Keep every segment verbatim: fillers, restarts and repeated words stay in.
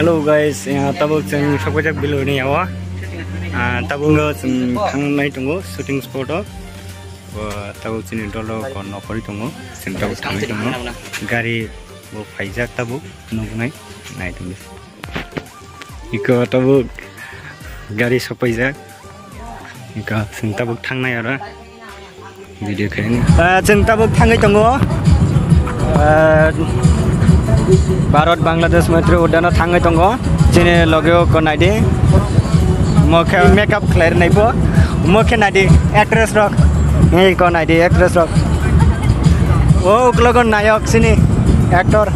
Hello guys, eh, tabuk chwng sokphaijak Biloni yago. Ah, tabuk no chwng thangnai tongo shooting spot o. Bo tabuk chini dolo ko nokhorwi tongo. Chwng tabuk thangwi tongo. Gari bo phaijak tabuk nuknai nai tongdi. Iko tabuk gari sokphaijak. Iko chwng tabuk thangnai oro. Video khaini. Ah, chwng tabuk thangwi tongo. Ah, Bharat Bangladesh Maitri Udyano thangwi tongo. Chini logeo ko naidi. Mokhe makeup khlai rwnai bo. Mokhe naidi actress rok. Ei ko naidi actress rok. O uklogo nayok chini actor.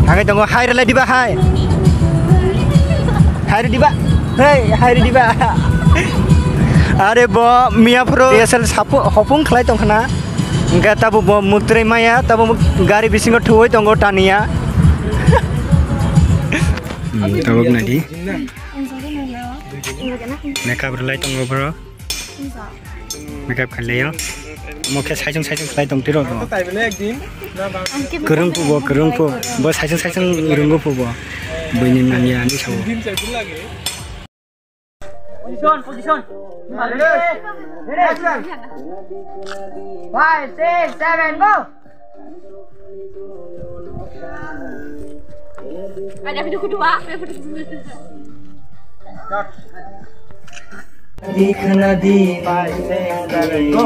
Thangwi tongo hai rwlai diba hai. Hai rw diba. Hey, hai rw diba. Are bo miya phuru D S L sapu hopung khlai tong khna. Hingke tabuk bo muktwi maya, tabuk gari bisingo thuwi tongo taniya. Hmm, tabuk nadi. Makeup rwlai tongo bro. Makeup khlai o. Mokhe saichung saichung khlai tong tiro bo. Kwrwng phu bo, kwrwng phu. Bo saichung saichung rwngwi phu bo. Buini nangya ani sao. Position, position. Ready? Ready? Action. Five, six, seven, go. Ada video kedua, ada video kedua. Cut. Di khana di, five, six, seven, go.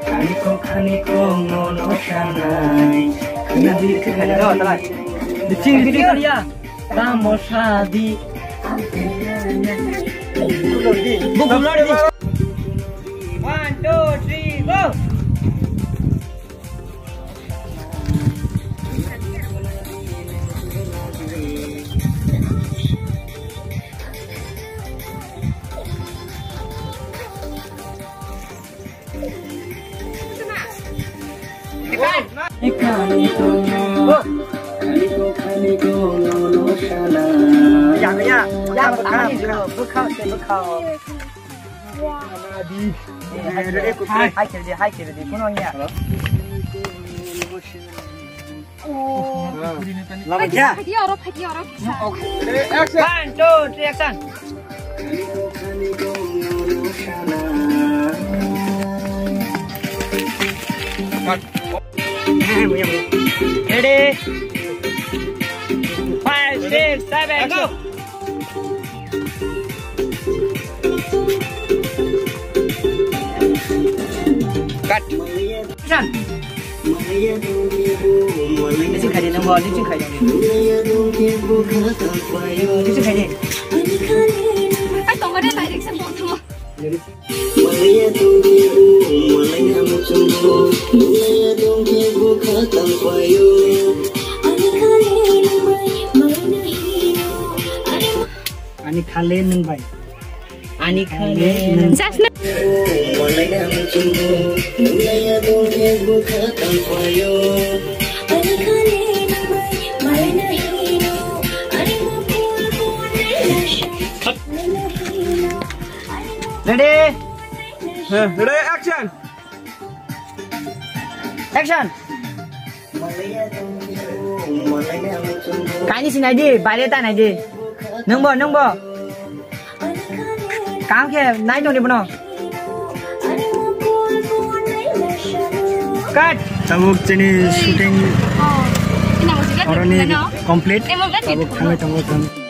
Khaniko, khaniko, no, no, shanai. Khana di, khana di. Di ching, di ching, ya. Tamo shadi. One, two, three, go. Hai kiri, hai kiri, kuno ya. Lama ya. Phaidi oro, phaidi oro. One, two, three, action. Ready? Five, six, seven, go. Cut. Action. Nichin khai di, nang bo, nichin khai di. Nichin khai di. Ai, tong kade direction tong tong. Ani khale nung bai. Ani khale. Just na. Ready? Ready, action. Action. Kaini sinai di, bare ta nai di. Nungbo, nungbo. Kam khe nai tong di bono. Cut. Tabuk chini shooting oroni complete. Tabuk thangwi tongo.